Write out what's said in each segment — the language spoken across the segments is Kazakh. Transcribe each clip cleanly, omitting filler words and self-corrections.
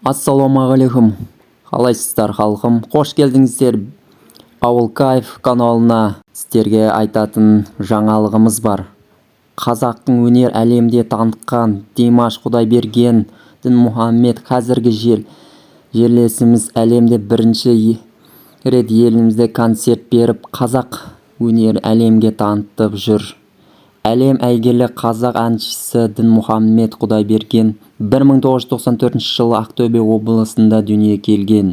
Ассалаумағалейкум! Қалайсыздар, халқым? Қош келдіңіздер Ауыл Кайф каналына! Сіздерге айтатын жаңалығымыз бар. Қазақтың өнер әлемде танытқан Димаш Құдайберген, Дінмұхаммед, қазіргі жерлесіміз әлемде бірінші рет елімізде концерт беріп, қазақ өнерін әлемге танытып жүр. Әлем әйгілі қазақ әншісі Дінмұхаммед Құдайберген 1994 жылы Ақтөбе облысында дүниеге келген.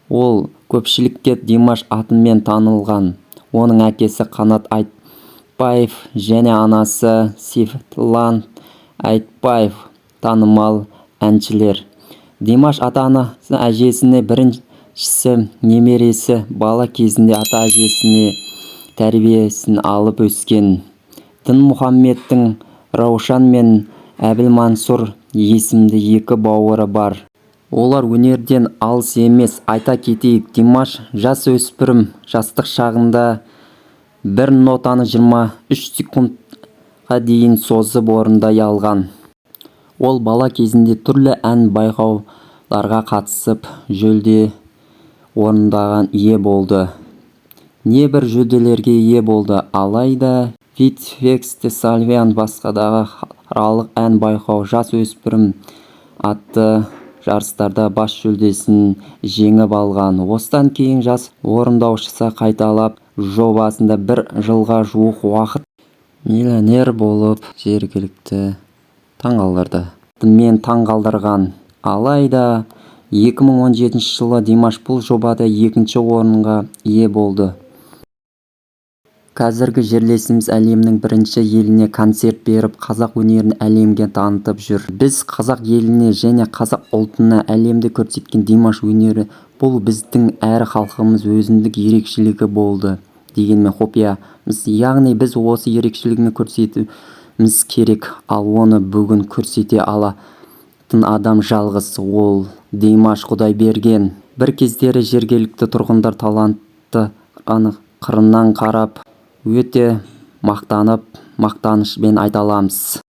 Ол көпшілікке Димаш атымен танылған. Оның әкесі Қанат Айтбаев және анасы Севлан Айтбаев танымал әншілер. Димаш ата-анасы, әжесіне біріншісі немересі. Бала кезінде ата-әжесіне тәрбиесін алып өскен. Дінмұхаммедтің Раушан мен Әбілмансұр есімді екі бауыры бар. Олар өнерден алыс емес. Айта кетейік, Димаш жасөспірім жастық шағында бір нотаны 23 секундқа дейін созып орындай алған. Ол бала кезінде түрлі ән байқауларға қатысып, жүлде орындарға ие болды. Небір жүлделерге ие болды. Алайда Фит Фестивалі, басқадағы халықаралық ән байқау, Жас өспірім атты жарыстарда бас жүлдесін жеңіп алған. Осыдан кейін Жас орындаушысы қайталап жобасында бір жылға жуық уақыт миллионер болып, жергілікті таңғалдырды. Мен таңғалдырған. Алайда 2017 жылы Димаш бұл жобада екінші орынға ие болды. Қазіргі жерлесіміз әлемнің бірінші еліне концерт беріп, қазақ өнерін әлемге танытып жүр. Біз қазақ еліне және қазақ ұлтына әлемде көрсеткен Димаш өнері, бұл біздің әр халқымыз өзіндік ерекшелігі болды дегенмен құпиямыз. Яғни біз осы ерекшелігін көрсетуіміз керек. Ал оны бүгін көрсете алатын адам жалғыз, ол Димаш Құдайберген. Бір кездері жергілікті тұрғындар талантты қырынан қарап, өте мақтанып, мақтанышпен айта аламыз.